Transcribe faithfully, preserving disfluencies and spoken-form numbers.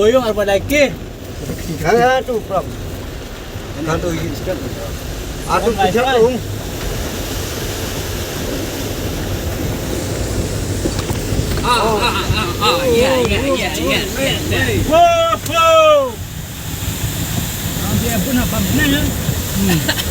Boyong arba dake. Kan tu pram. Kan tu igi sekat. Atu pijak ung. Ah, ah, ah, ah, yeah, yeah, yeah, yeah, yeah, yeah. Whoa, whoa. Dia pun apa menang?